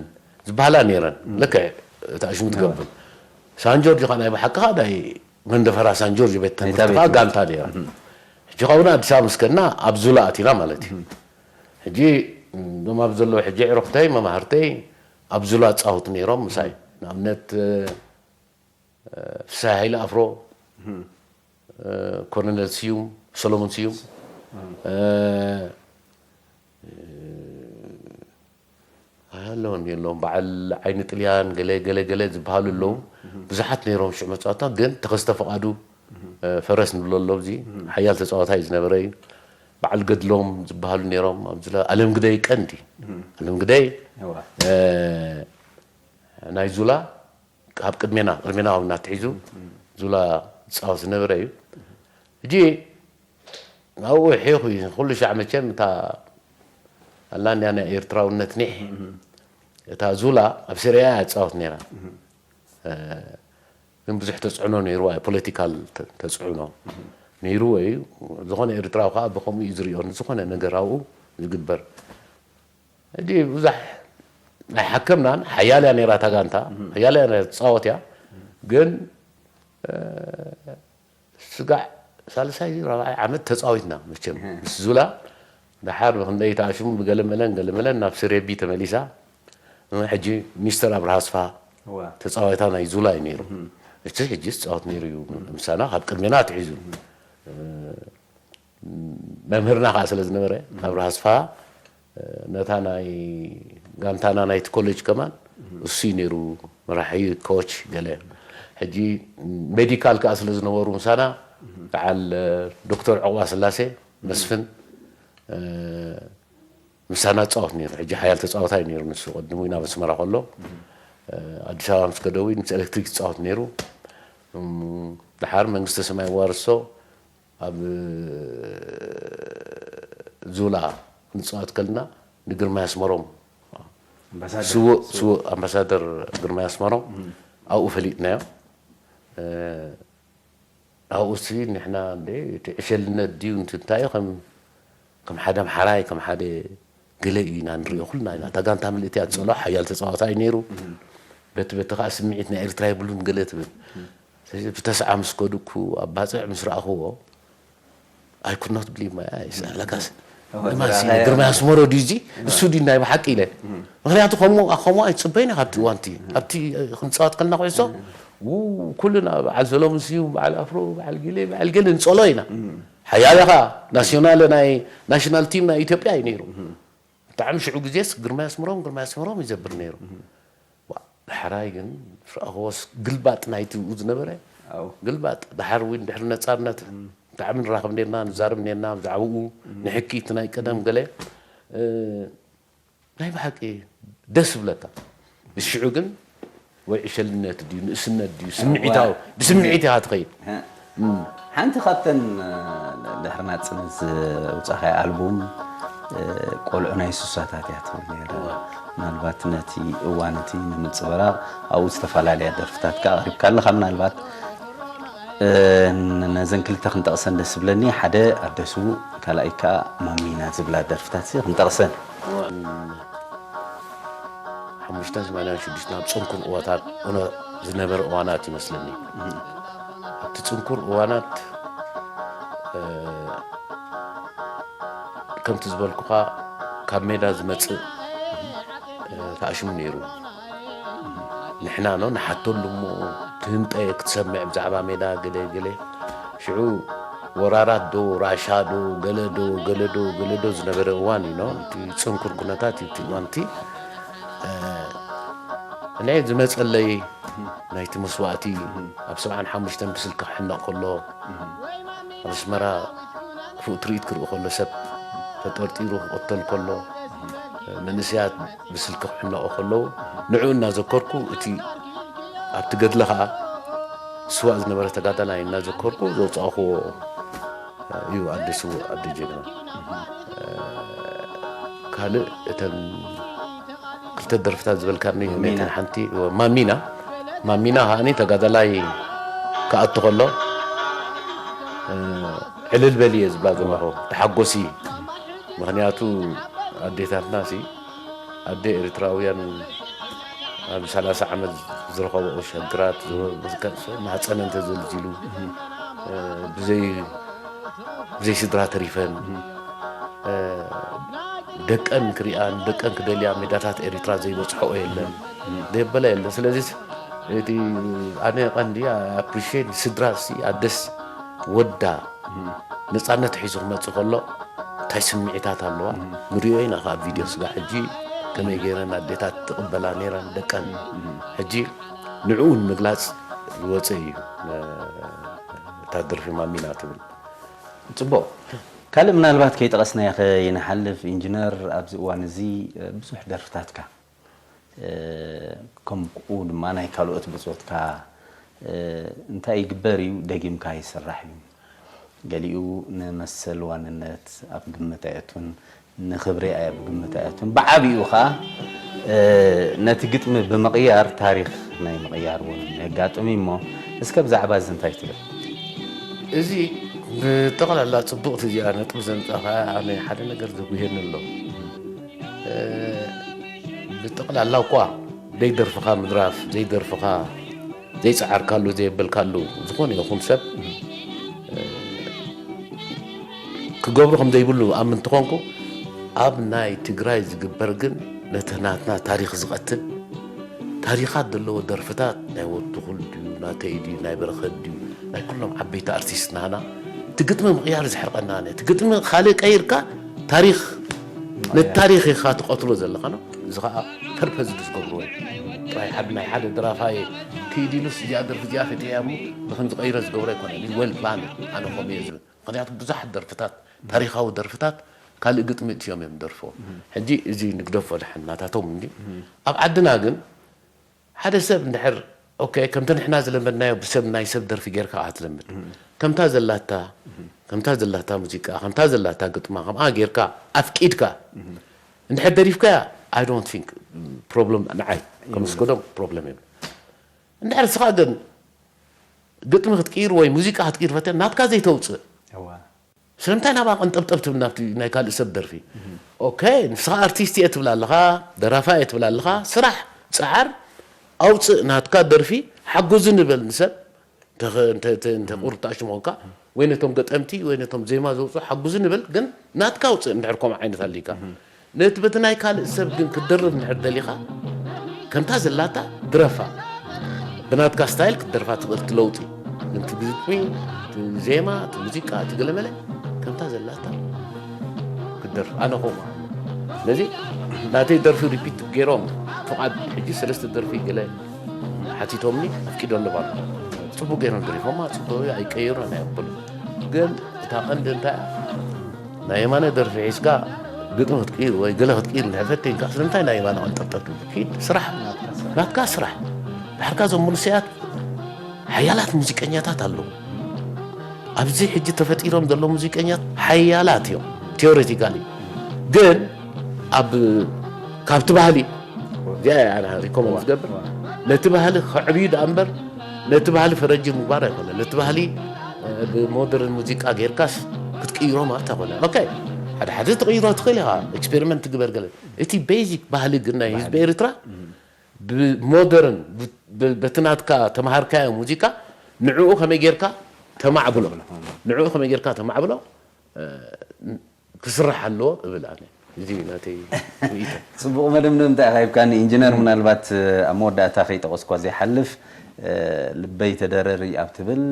ዝበሃላ ነይረን። ልክዕ እቲ ኣሽሙ ትገብር። ሳን ጆርጆ ኸዓ ናይ ብሓቂ ኸዓ ናይ መንደፈራ ሳን ጆርጆ ቤት ትምህርቲ ናይታ ቤት ኸዓ ትምህርቲ። ጋንታ ነይራ። ሕጂ ኸዓ እውን ኣዲስ ኣበባ ምስ ከድና ኣብ ዙላ ኣቲና ማለት እዩ። ሕጂ እዞም ኣብ ዘለዉ ሕጂ ኣዕሩኽተይ፣ መማህርተይ ኣብ ዙላ ይጻወቱ ነይሮም ምሳይ። ንኣብነት፣ እ፣ ፍስሃ ሃይለ ኣፍሮ፣ እ፣ ኮሎኔል ስዩም፣ ሰሎሞን ስዩም፣ እ፣ ኣለውን የለውን፣ በዓል ዓይኒ ጥልያን፣ ገለ፣ ገለ፣ ገለ ዝበሃሉ ኣለዉ። ብዙሓት ነይሮም ሽዑ መጻወትታ፣ ግን ተኸስተ ፍቓዱ፣ እ፣ ፈረስ ንብሎ ኣሎ፣ እዚ ሓያል ተጻዋታይ ዝነበረ እዩ። በዓል ገድሎም ዝበሃሉ ነይሮም፣ ኣብዚ ለ-፣ ኣለም ግደይ ቀንዲ። ኣለም ግደይ፣ እዋ። እ፣ ናይ ዙላ፣ ኣብ ቅድሜና፣ ቅድሜና ኣብ እናትሒዙ፣ ዙላ ዝጻወት ዝነበረ እዩ። ሕጂ፣ ኣብኡ ሒኹ እዩ፣ ኩሉ ሻዕ መቸም እታ ኣላንያ ናይ ኤርትራውነት ኒሕ፣ እታ ዙላ ኣብ ሲርያ እያ ትጻወት ነይራ። እ፣ ግን ብዙሕ ተጽዕኖ ነይርዋ፣ ፖለቲካል ተ-፣ ተጽዕኖ። ነይርዎ እዩ። ዝኾነ ኤርትራዊ ከዓ ብኸምኡ እዩ ዝሪኦ፣ ንዝኾነ ነገር ኣብኡ ዝግበር። ሕጂ ብዙሕ ኣይሓከምናን። ሓያል እያ ነይራ እታ ጋንታ፣ ሓያል እያ ነይራ፣ ትፃወት እያ። ግን ስጋዕ ሳልሳይ ራብዓይ ዓመት ተፃዊትና መቸም ምስ ዙላ። ደሓር ብክንደይ ተኣሽሙ ብገለመለን ገለመለን ናብ ስሬቢ ተመሊሳ። ሕጂ ሚስተር ኣብርሃ ኣስፋ ተፃዋታ ናይ ዙላ እዩ ነይሩ። እቲ ሕጂ ዝፃወት ነይሩ እዩ ምሳና ካብ ቅድሜና ኣትሒዙ። መምህርና ከዓ ስለ ዝነበረ ኣብርሃ ኣስፋ ነታ ናይ ጋንታና ናይቲ ኮሌጅ ከማን እሱ እዩ ነይሩ መራሒ ኮች ገለ። ሕጂ ሜዲካል ከዓ ስለ ዝነበሩ ምሳና በዓል ዶክተር ዕቑባ ስላሴ መስፍን ምሳና ዝፃወት ነይሩ። ሕጂ ሓያል ተፃወታይ ነይሩ ንሱ። ቅድሙ ናብ ኣስመራ ከሎ ኣዲስ ኣበባ ምስ ከደዊ ምስ ኤሌክትሪክ ዝፃወት ነይሩ። ደሓር መንግስተ ሰማይ ዋርሶ ኣብ ዙላ ክንፃወት ከልና ንግርማይ ኣስመሮም ስዉእ ኣምባሳደር ግርማይ ኣስመሮም ኣብኡ ፈሊጥናዮ። ኣብኡ ሲ ንሕና እንደ እቲ ዕሸልነት ድዩ እንት እንታይ ከም ከም ሓደ ኣምሓራይ ከም ሓደ ገለ እዩ ኢና ንሪኦ ኩልና ኢና። እታ ጋንታ ምልእቲ እያ ትፀልኦ፣ ሓያል ተፃዋታይ ነይሩ። በቲ በቲ ከዓ ስምዒት ናይ ኤርትራ የብሉን ገለ ትብል። ስለዚ ብተስዓ ምስ ከዱ እኩ ኣብ ባፅዕ ምስ ረኣኽዎ I could not believe my eyes። ለካስ እወ፣ ግርማ ሲ-፣ ዝረኣኻዮ ግርማ ኣስመሮ ድዩ እዚ? እሱ ድዩ ናይ ብሓቂ ኢለ። ምኽንያቱ ከምኡ ከምኡ ኣይትፅበይን ኢኻ ኣብቲ እዋንቲ። ኣብቲ ክንፃወት ከለና ኩዕሶ ው-፣ ኩልና በዓል ሰሎሙን ስዩም፣ በዓል ኣፍሮ፣ በዓል ጊሌ፣ በዓል ገለ ንፀሎ ኢና። ሓያለ ኸዓ ናሲዮናል ናይ ናሽናል ቲም ናይ ኢትዮጵያ እዩ ነይሩ። ብጣዕሚ ሽዑ ግዜስ ግርማይ ኣስመሮም፣ ግርማይ ኣስመሮም ይዘብር ነይሩ። ዋ፣ ዳሕራይ ግን ዝረኣኽዎስ ግልባጥ ናይቲ ዝነበረ ኣው። ግልባጥ። ዳሕር እውን ድሕሪ ነጻነት ብጣዕሚ ንራኸብ ነርና፣ ንዛረብ ነርና ብዛዕባኡ፣ ንሕኪ እቲ ናይ ቀደም ገለ፣ እ፣ ናይ ብሓቂ ደስ ይብለካ። ብሽዑ ግን ወይ ዕሸልነት ድዩ፣ ንእስነት ድዩ፣ ስምዒታዊ፣ እዋ። ብስምዒት ኢኻ ትኸይድ። እ። እም። ሓንቲ ካብተን፣ እ፣ ድሕሪ ናጽነት ዘውጻኻያ ኣልቡም፣ እ፣ ቆልዑ ናይ ሱሳታት እያ ትብል ነይራ። እዋ። ምናልባት ነቲ እዋን እቲ ንምጽብራቕ ኣብኡ ዝተፈላለያ ደርፍታት ከኣ ኣቕሪብካ ኣለኻ። ምናልባት፣ እ፣ ን-፣ ነዘን ክልተ ክንጠቕሰን ደስ ዝብለኒ፣ ሓደ ኣደ ስዉእ፣ ካልኣይ ከኣ ማሚና ዝብላ ደርፍታት ሲ ክንጠቕሰን። እዋ። ሓሙሽተ ሰማንያን ሽዱሽተ ኣብ ጽንኩር እዋታት እነ-፣ ዝነበረ እዋናት ይመስለኒ። እም። ኣብቲ ጽንኩር እዋናት፣ እ፣ ከምቲ ዝበልኩኻ ካብ ሜዳ ዝመጽእ፣ እ፣ ተኣሽሙ ነይሩ። ንሕና ኖ ንሓተሉ እሞ ትህንጠ ክትሰምዕ ብዛዕባ ሜዳ ገለ ገለ። ሽዑ ወራራት ዶ፣ ራሻ ዶ፣ ገለ ዶ፣ ገለ ዶ፣ ገለ ዶ ዝነበረ እዋን እዩ ኖ። እቲ ጽንኩር ኩነታት እዩ እቲ እዋን እቲ። እ፣ እኔ ዝመጸለይ ናይቲ መስዋእቲ ኣብ ሰብዓን ሓሙሽተን ብስልኪ ክሕነቕ ከሎ፣ ኣብ ኣስመራ ክፉእ ትርኢት ክርኢ ከሎ፣ ሰብ ተጠርጢሩ ክቕተል ከሎ፣ መንእሰያት ብስልኪ ክሕነቑ ከለዉ፣ ንዕኡ እናዘከርኩ፣ እቲ ኣብቲ ገድለ ኸኣ ስዋእ ዝነበረ ተጋዳላይ እናዘከርኩ ዘውጻእክዎ እዩ። ኣደ ስዉእ፣ ኣደ ጀግና። ካልእ እተን ክልተ ደርፍታት ዝበልካኒ፣ ማሚና። ነተን ሓንቲ ማሚና፣ ማሚና ከኣኒ ተጋዳላይ ክኣቱ ከሎ፣ እ፣ ዕልል በሊ እየ ዝብላ ዘለኹ፣ ተሓጎሲ። ምኽንያቱ ኣዴታትና ሲ፣ ኣደ ኤርትራውያን ኣብ ሰላሳ ዓመት ዝረኸብኦ ሸግራት፣ ማህፀነን ተዘልዚሉ፣ እ፣ ብዘይ፣ ብዘይ ስድራ ተሪፈን፣ እ፣ ደቀን ክሪኣን ደቀን ክደልያ ሜዳታት ኤሪትራ ዘይበጽሖኦ የለን። ደበለ የለን። ስለዚ እቲ ኣነ ቀንዲ ኣፕሪሼት ስድራ ሲ ኣደስ ወዳ ነጻነት ሒዙ ክመጽእ ከሎ እንታይ ስምዒታት ኣለዋ ንሪኦ ኢና ካብ ቪድዮ ስጋ ሕጂ ከመይ ገይረን ኣዴታት ትቕበላ ነይረን ደቀን። ሕጂ ንዕኡ ንምግላጽ ዝወጸ እዩ እታ ደርፊ ማሚና ትብል። ጽቡቕ። ካልእ ምናልባት ከይጠቐስናዮ ከይንሓልፍ፣ ኢንጂነር፣ ኣብዚ እዋን እዚ፣ እ፣ ብዙሕ ደርፍታትካ፣ እ፣ ከምኡ ድማ ናይ ካልኦት ብጾትካ፣ እ፣ እንታይ ይግበር እዩ፣ ደጊምካ ይስራሕ እዩ። ገሊኡ ንመሰል ዋንነት ኣብ ግምት ኣየእቱን፣ ንኽብሪ ኣብ ግምት ኣየእቱን። ብዓቢኡ ኸኣ፣ እ፣ ነቲ ግጥሚ ብምቕያር ታሪኽ ናይ ምቕያር እውን የጋጥም እዩ እሞ፣ እስከ ብዛዕባ እዚ እንታይ ትብል? እዚ ብጠቕላላ ጽቡቕቲ እዚኣ ነጥቢ ዘምጻኻ ኣነ ሓደ ነገር ዘጉህየኒ ኣሎ። እ፣ ብጠቕላላ እኳ ዘይደርፍኻ ምድራፍ፣ ዘይደርፍኻ ዘይጸዓርካሉ፣ ዘየበልካሉ ዝኾነ ይኹን ሰብ፣ እ፣ ክገብሮ ከም ዘይብሉ ኣምን እንተኾንኩ፣ ኣብ ናይ ትግራይ ዝግበር ግን ነቲ ናትና ታሪኽ ዝቐትል፣ ታሪኻት ዘለዎ ደርፍታት ናይ ወዲ ኩል ድዩ፣ ናተይ ድዩ፣ ናይ በረኸት ድዩ፣ ናይ ኩሎም ዓበይቲ ኣርቲስት ናና፣ እቲ ግጥሚ ምቕያር ዝሕርቐና፣ ነቲ ግጥሚ ካልእ ቀይርካ ታሪኽ፣ ነቲ ታሪኽ ኢኻ ትቐትሎ ዘለኻ ነው። እዚ ኸዓ ፐርፐዝ ዝገብርዎ እዩ። ጥራይ ሓደ ናይ ሓደ ደራፋይ ክኢድ ኢሉስ እዚኣ ደርፊ እዚኣ ፈትያ እሞ ብኸምዚ ቀይረ ዝገብሮ ኣይኮነን። እዩ ዌል ፕላን፣ ኣነ ከምኡ እየ ዝብል። ምኽንያቱ ብዙሓት ደርፍታት፣ ታሪኻዊ ደርፍታት ካልእ ግጥሚ እትዮም እዮም ደርፎ። ሕጂ እዚ ንግደፎ ድሓን ናታቶም እንዲ። ኣብ ዓድና ግን ሓደ ሰብ እንድሕር፣ ኦኬ፣ ከምቲ ንሕና ዝለመድናዮ ብሰብ ናይ ሰብ ደርፊ ጌርካ ኣትለምድ። ከምታ ዘላታ፣ ከምታ ዘላታ ሙዚቃ፣ ከምታ ዘላታ ግጥማ፣ ከምኣ ጌርካ ኣፍቂድካ እንድሕር ደሪፍካያ፣ I don't think problem፣ ንዓይ ከም ስገዶም ፕሮብለም እዮም። እንድሕር ንስኻ ግን ግጥሚ ክትቅይር ወይ ሙዚቃ ክትቅይር ፈትያ ናትካ ዘይተውፅእ፣ እዋ። ስለምንታይ ናብኣ ቀንጠብጠብ ትብል ናብቲ ናይ ካልእ ሰብ ደርፊ? ኦኬ፣ ንስኻ ኣርቲስት እየ ትብል ኣለኻ፣ ደራፋ እየ ትብል ኣለኻ፣ ስራሕ፣ ጸዓር፣ ኣውፅእ ናትካ ደርፊ፣ ሓጉዚ ንበል ንሰብ፣ እንተ- እንተ- እንተ- እንተ ቁርጣሽ ምኾንካ፣ ወይ ነቶም ገጠምቲ ወይ ነቶም ዜማ ዘውፅኡ ሓጉዚ ንበል፣ ግን ናትካ ኣውፅእ እንድሕር ከምኡ ዓይነት ኣሊካ። ነቲ በቲ ናይ ካልእ ሰብ ግን ክትደርፍ እንድሕር ደሊኻ፣ ከምታ ዘላታ ድረፋ። ብናትካ ስታይል ክትደርፋ ትኽእል፣ እቲ ለውጢ። ግን እቲ ግጥሚ፣ እቲ ዜማ፣ እቲ ሙዚቃ፣ እቲ ገለመለ ከምታ ዘላታ ክትደርፍ። ኣነ ከምኡ። ስለዚ ናተይ ደርፊ ሪፒት ገይሮም ፍቓድ፣ ሕጂ ሰለስተ ደርፊ ገለ ሓቲቶምኒ፣ ኣፍቂደሎም ኣሎ። ጽቡቕ ገይሮም ደሪፎማ፣ ጽቡቕ ኣይቀይሩን ኣይቕበሉን። ግን እታ ቀንዲ እንታይ እያ? ናይ የማነ ደርፊ ሒዝካ ግጥሚ ክትቅይር ወይ ገለ ክትቅይር እንድሕር ፈቲንካ፣ ስለምንታይ ናይ የማነ ቀንጠብጠብ ትብል? ኪድ ስራሕ፣ ናትካ ስራሕ። ናትካ ስራሕ። ድሕርካ እዞም መንእሰያት ሓያላት ሙዚቀኛታት ኣለዉ። ኣብዚ ሕጂ ተፈጢሮም ዘለዉ ሙዚቀኛት ሓያላት እዮም፣ ቲዮሬቲካሊ። ግን ኣብ፣ ካብቲ ባህሊ፣ እዚኣ እያ ኣነ ሪኮመንድ ዝገብር። ነቲ ባህሊ ከዕብዩ ደኣ እምበር፣ ነቲ ባህሊ ፈረጂ ምግባር ኣይኮነን። ነቲ ባህሊ፣ እ፣ ብሞደርን ሙዚቃ ጌርካስ ክትቅይሮ ማለት ኣይኮነን። ኦኬ፣ ሓደ ሓደ ትቕይሮ ትኽእል ኢኻ፣ ኤክስፔሪመንት ትግበር ገለ። እቲ ቤዚክ ባህሊ ግን ናይ ህዝቢ ኤርትራ ብሞደርን፣ ብ-፣ ብ-፣ በቲ ናትካ ተማሃርካዮ ሙዚቃ፣ ንዕኡ ከመይ ጌርካ ተማዕብሎ፣ ንዕኡ ከመይ ጌርካ ተማዕብሎ፣ እ፣ ክስራሕ ኣለዎ እብል ኣነ። እዚ ናተይ ርእይቶ። ጽቡቕ መደምደምታ ኢኻ ሂብካኒ ኢንጂነር። ምናልባት ኣብ መወዳእታ ከይጠቐስኳ ዘይሓልፍ፣ እ፣ ልበይ ተደረሪ ኣብ ትብል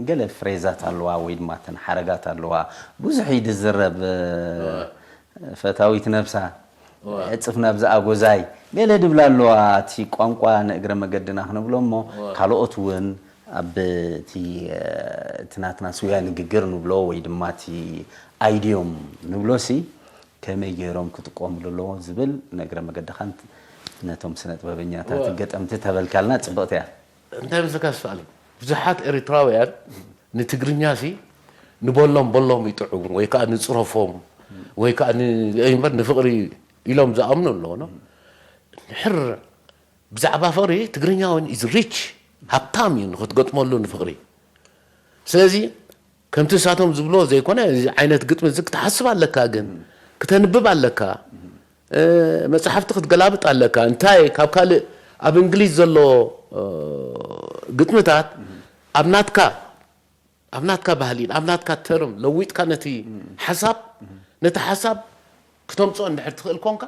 ገለ ፍሬዛት ኣለዋ ወይ ድማ እተን ሓረጋት ኣለዋ። ብዙሕ እዩ ዝዝረብ፣ እ፣ እወ። ፈታዊት ነብሳ፣ እወ። ዕጽፍ ናብዚ ኣጎዛይ፣ ገለ ድብላ ኣለዋ። እቲ ቋንቋ ንእግረ መገድና ክንብሎ እሞ፣ እወ። ካልኦት እውን ኣብ እቲ፣ እ፣ እቲ ናትና ስውያ ንግግር ንብሎ ወይ ድማ እቲ ኣይድዮም ንብሎ ሲ ከመይ ገይሮም ክጥቀምሉ ኣለዎ ዝብል ንእግረ መገድኻ ን-፣ ነቶም ስነ ጥበበኛታትን እወ። ገጠምቲ ተበልካልና ጽብቕቲ እያ። እንታይ መስለካ ኣስፍኣለይ? ብዙሓት ኤርትራውያን ንትግርኛ ሲ ንበሎም በሎም ይጥዑም ወይ ከዓ ንጽረፎም ወይ ከዓ ን-፣ እምበር ንፍቕሪ ኢሎም ዝኣምኑ ኣለዎ፣ ኖ? እንድሕር ብዛዕባ ፍቕሪ ትግርኛ እውን ኢዝ ሪች፣ ሃብታም እዩ ንኽትገጥመሉ ንፍቕሪ። ስለዚ ከምቲ ንሳቶም ዝብልዎ ዘይኮነ፣ እዚ ዓይነት ግጥሚ እዚ ክትሓስብ ኣለካ፣ ግን ክተንብብ ኣለካ። እ፣ መጽሓፍቲ ክትገላብጥ ኣለካ። እንታይ ካብ ካልእ ኣብ እንግሊዝ ዘሎ፣ እ፣ ግጥምታት ኣብ ናትካ፣ ኣብ ናትካ ባህሊን ኣብ ናትካ ተርም ለዊጥካ ነቲ ሓሳብ፣ ነቲ ሓሳብ ክተምጽኦ እንድሕር ትኽእል ኮንካ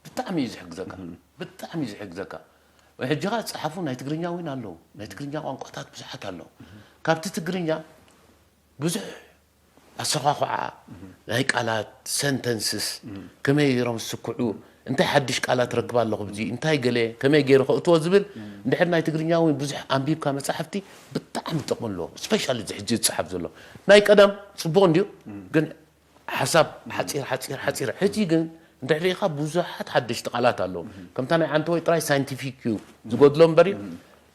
ብጣዕሚ እዩ ዝሕግዘካ። ብጣዕሚ እዩ ዝሕግዘካ። ሕጂ ኸኣ ጸሓፉ ናይ ትግርኛ እውን ኣለዉ። ናይ ትግርኛ ቋንቋታት ብዙሓት ኣለዉ። ካብቲ ትግርኛ ብዙሕ ኣሰዃኹዓ ናይ ቃላት፣ ሰንተንስስ፣ ከመይ ገይሮም ዝስክዑ፣ እንታይ ሓድሽ ቃላት ረክብ ኣለኹ፣ ብዚ እንታይ ገለ፣ ከመይ ገይሩ ከእትዎ ዝብል፣ እንድሕር ናይ ትግርኛ እውን ብዙሕ ኣንቢብካ መጻሕፍቲ ብጣዕሚ ጥቕሚ ኣለዎ። ስፔሻሊ እዚ ሕጂ ዝጸሓፍ ዘሎ። ናይ ቀደም ጽቡቕ እንድዩ፣ ግን ሓሳብ ሓጺር፣ ሓጺር፣ ሓጺር። ሕጂ ግን እንድሕር ርኢኻ ብዙሓት ሓደሽቲ ቃላት ኣለዉ። ከምታ ናይ ዓንተወይ ጥራይ ሳይንቲፊክ እዩ ዝጎድሎ እምበር እዩ።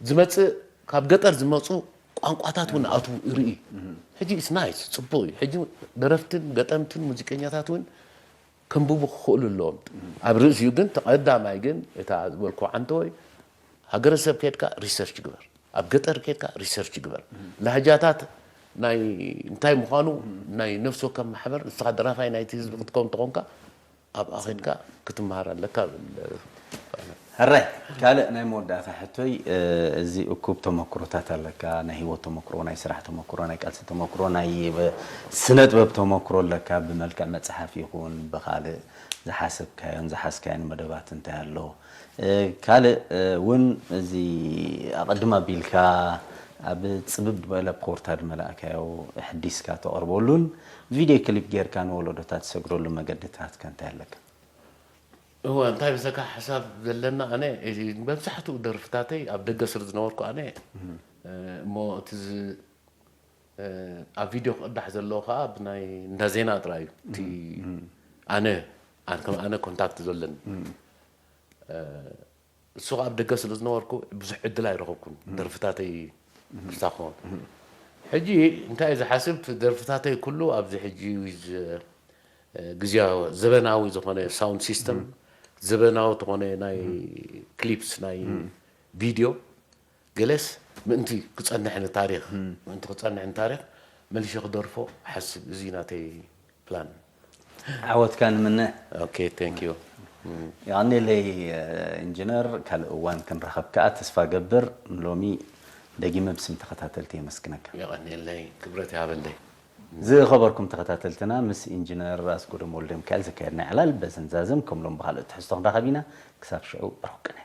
ዝመጽእ፣ ካብ ገጠር ዝመጹ ቋንቋታት እውን ኣትዉ ርኢ። ሕጂ ኢትስ ናይስ፣ ጽቡቕ እዩ። ሕጂ ደረፍትን ገጠምትን ሙዚቀኛታት እውን ከንብቡ ክኽእሉ ኣለዎም። ኣብ ርእሲኡ ግን፣ ተቐዳማይ ግን፣ እታ ዝበልኩ ዓንተወይ፣ ሃገረሰብ ኬድካ ሪሰርች ግበር። ኣብ ገጠር ኬድካ ሪሰርች ግበር። ላህጃታት ናይ እንታይ ምዃኑ ናይ ነፍሲ ወከፍ ማሕበር ንስኻ ደራፋይ ናይቲ ህዝቢ ክትከውን ተኾንካ ኣብኣ ኸድካ ክትመሃር ኣለካ። ሕራይ። ካልእ ናይ መወዳእታ ሕቶይ፣ እዚ እኩብ ተመክሮታት ኣለካ፣ ናይ ህይወት ተመክሮ፣ ናይ ስራሕ ተመክሮ፣ ናይ ቃልሲ ተመክሮ፣ ናይ ስነ ጥበብ ተመክሮ ኣለካ፣ ብመልክዕ መፅሓፍ ይኹን ብኻልእ ዝሓሰብካዮን ዝሓዝካዮን መደባት እንታይ ኣሎ? ካልእ እውን እዚ ኣቐድም ኣቢልካ ኣብ ፅብብ ዝበለ ፖርታል ዝመላእካዮ ሕዲስካ ተቕርበሉን ቪድዮ ክሊፕ ጌርካ ንወለዶታት ትሰግረሉ መገድታት ከ እንታይ ኣለካ? እወ እንታይ ብሰካ ሓሳብ ዘለና ኣነ መብዛሕትኡ ደርፍታተይ ኣብ ደገ ስለ ዝነበርኩ ኣነ እሞ እቲ ኣብ ቪድዮ ክቕዳሕ ዘለዎ ከዓ ብናይ እንዳ ዜና ጥራይ እዩ እቲ ኣነ ኣነ ኮንታክት ዘለኒ እሱ ኣብ ደገ ስለ ዝነበርኩ ብዙሕ ዕድል ኣይረኸብኩን ደርፍታተይ ክሳኾን ሕጂ እንታይ ዝሓስብ ደርፍታተይ ኩሉ ኣብዚ ሕጂ ግዜያዊ ዘበናዊ ዝኾነ ሳውንድ ሲስተም ዘበናዊ ዝኾነ ናይ ክሊፕስ ናይ ቪድዮ ገለስ ምእንቲ ክፀንሕ ንታሪክ ምእንቲ ክፀንሕ ንታሪክ መልሼ ክደርፎ ሓስብ እዚ ናተይ ፕላን። ዓወትካ ንምነ። Okay, thank you. የቐኔለይ ኢንጂነር፣ ካልእ እዋን ክንራኸብ ከኣ ተስፋ ገብር። ንሎሚ ደጊመ ብስም ተኸታተልቲ የመስግነካ። የቐኔለይ ክብረት ይሃበለይ። ዝኸበርኩም ተኸታተልትና ምስ ኢንጂነር ኣስጎዶም ወልደ ሚካኤል ዘካየድና ዕላል በዝን ዛዝም ከም ሎም ብኻልእ ትሕዝቶ ክንራኸብ ኢና። ክሳብ ሽዑ ብሩኽ ቅነ።